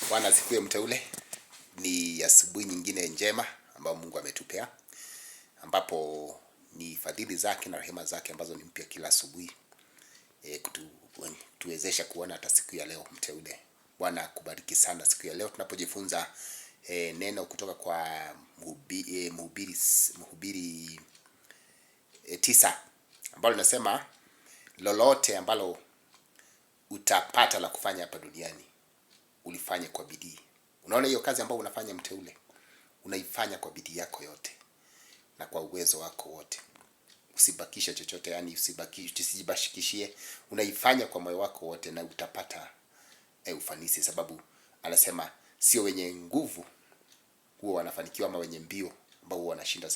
Bwana asifiwe mteule. Ni asubuhi nyingine njema ambayo Mungu ametupea, ambapo ni fadhili zake na rehema zake ambazo ni mpya kila asubuhi kutuwezesha kuona hata siku ya leo mteule. Bwana akubariki sana siku ya leo tunapojifunza neno kutoka kwa Mhubiri 9 ambalo linasema lolote ambalo utapata la kufanya hapa duniani ulifanye kwa bidii. Unaona hiyo kazi ambayo unafanya mteule, unaifanya kwa bidii yako yote na kwa uwezo wako wote. Usibakishe chochote, yani usijibashikishie. Unaifanya kwa moyo wako wote na utapata ufanisi, sababu anasema sio wenye nguvu huwa wanafanikiwa ama wenye mbio ambao huwa wanashinda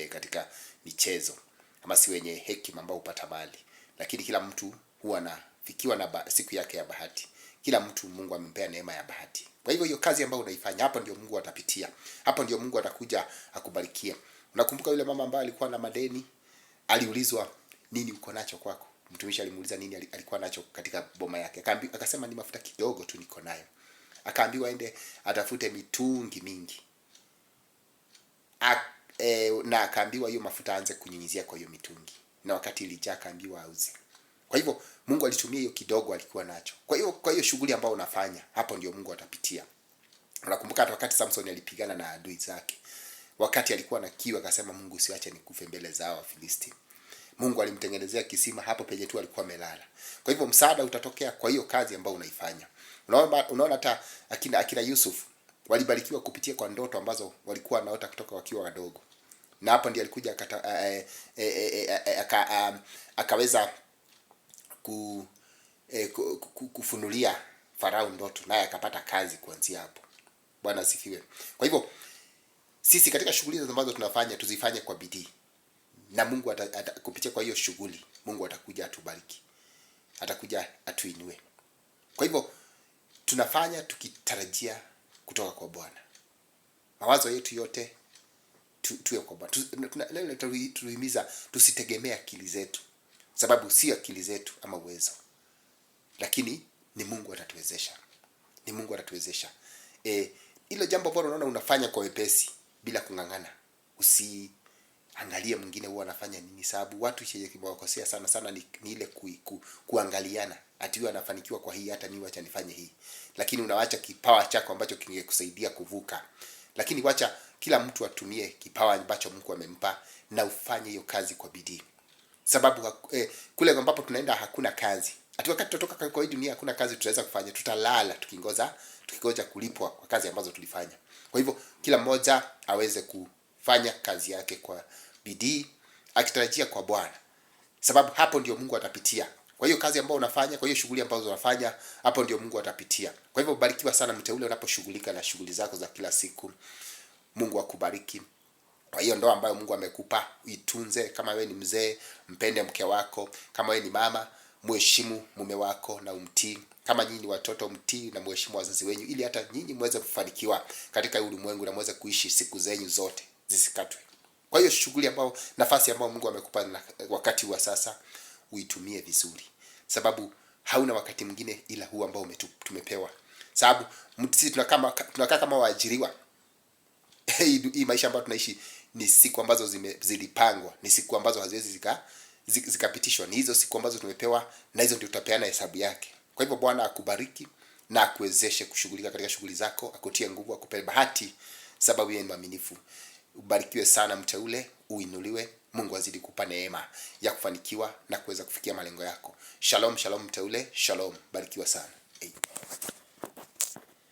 katika michezo, ama si wenye hekima ambao hupata mali, lakini kila mtu huwa anafikiwa na siku yake ya bahati. Kila mtu Mungu amempea neema ya bahati. Kwa hivyo hiyo kazi ambayo unaifanya hapo ndio Mungu atapitia, hapo ndio Mungu atakuja akubarikie. Unakumbuka yule mama ambaye alikuwa na madeni, aliulizwa nini uko nacho kwako? Mtumishi alimuuliza nini alikuwa nacho katika boma yake, akasema ni mafuta kidogo tu niko nayo. Akaambiwa aende atafute mitungi mingi na akaambiwa hiyo mafuta aanze kunyunyizia kwa hiyo mitungi, na wakati ilijaa akaambiwa auze. Kwa hivyo Mungu alitumia hiyo kidogo alikuwa nacho. Kwa hiyo shughuli ambayo unafanya hapo ndio Mungu atapitia. Unakumbuka hata wakati Samson alipigana na adui zake, wakati alikuwa na kiu akasema, Mungu usiache nikufe mbele za hawa Wafilisti. Mungu alimtengenezea kisima hapo penye tu alikuwa amelala. Kwa hivyo msaada utatokea kwa hiyo kazi ambayo unaifanya. Unaona hata akina Yusuf walibarikiwa kupitia kwa ndoto ambazo walikuwa wanaota kutoka wakiwa wadogo. Na hapo ndiye alikuja akaweza kufunulia Farao ndoto, naye akapata kazi kuanzia hapo. Bwana asifiwe. Kwa hivyo sisi katika shughuli ambazo tunafanya tuzifanye kwa bidii, na Mungu kupitia kwa hiyo shughuli Mungu atakuja atubariki, atakuja atuinue. Kwa hivyo tunafanya tukitarajia kutoka kwa Bwana. Mawazo yetu yote tuwe kwa Bwana. Leo tuhimiza tusitegemee akili zetu, sababu si akili zetu ama uwezo, lakini ni Mungu atatuwezesha. Ni Mungu atatuwezesha. Hilo jambo bora unaona unafanya kwa wepesi bila kung'ang'ana. Usiangalie mwingine huwa anafanya nini, sababu watu chenye kimewakosea sana sana ni ile kuangaliana. Ati huyu anafanikiwa kwa hii, hata mimi wacha nifanye hii. Lakini unawacha kipawa chako ambacho kingekusaidia kuvuka. Lakini wacha kila mtu atumie kipawa ambacho Mungu amempa na ufanye hiyo kazi kwa bidii. Sababu kule ambapo tunaenda hakuna kazi. Ati wakati tutatoka kwa hii dunia hakuna kazi tutaweza kufanya, tutalala tukingoja kulipwa kwa kazi ambazo tulifanya. Kwa hivyo kila mmoja aweze kufanya kazi yake kwa bidii akitarajia kwa Bwana. Sababu hapo ndio Mungu atapitia. Kwa hiyo kazi ambayo unafanya, kwa hiyo shughuli ambazo unafanya, hapo ndio Mungu atapitia. Kwa hivyo barikiwa sana mteule unaposhughulika na shughuli zako za kila siku. Mungu akubariki. Kwa hiyo ndoa ambayo Mungu amekupa, itunze. Kama wewe ni mzee, mpende mke wako. Kama wewe ni mama, mheshimu mume wako na umtii. Kama nyinyi ni watoto, mtii na mheshimu wazazi wenyu, ili hata nyinyi muweze kufanikiwa katika ulimwengu na muweze kuishi siku zenyu zote zisikatwe. Kwa hiyo shughuli ambayo, nafasi ambayo Mungu amekupa na wakati wa sasa, uitumie vizuri. Sababu hauna wakati mwingine ila huu ambao tumepewa. Sababu sisi tunakaa kama waajiriwa. Hii maisha ambayo tunaishi ni siku ambazo zilipangwa, ni siku ambazo haziwezi zikapitishwa. Ni hizo siku ambazo tumepewa na hizo ndio tutapeana hesabu yake. Kwa hivyo Bwana akubariki na akuwezeshe kushughulika katika shughuli zako, akutie nguvu, akupe bahati, sababu yeye ni mwaminifu. Ubarikiwe sana mteule, uinuliwe. Mungu azidi kukupa neema ya kufanikiwa na kuweza kufikia malengo yako. Shalom, shalom mteule, shalom. Barikiwa sana. Amen.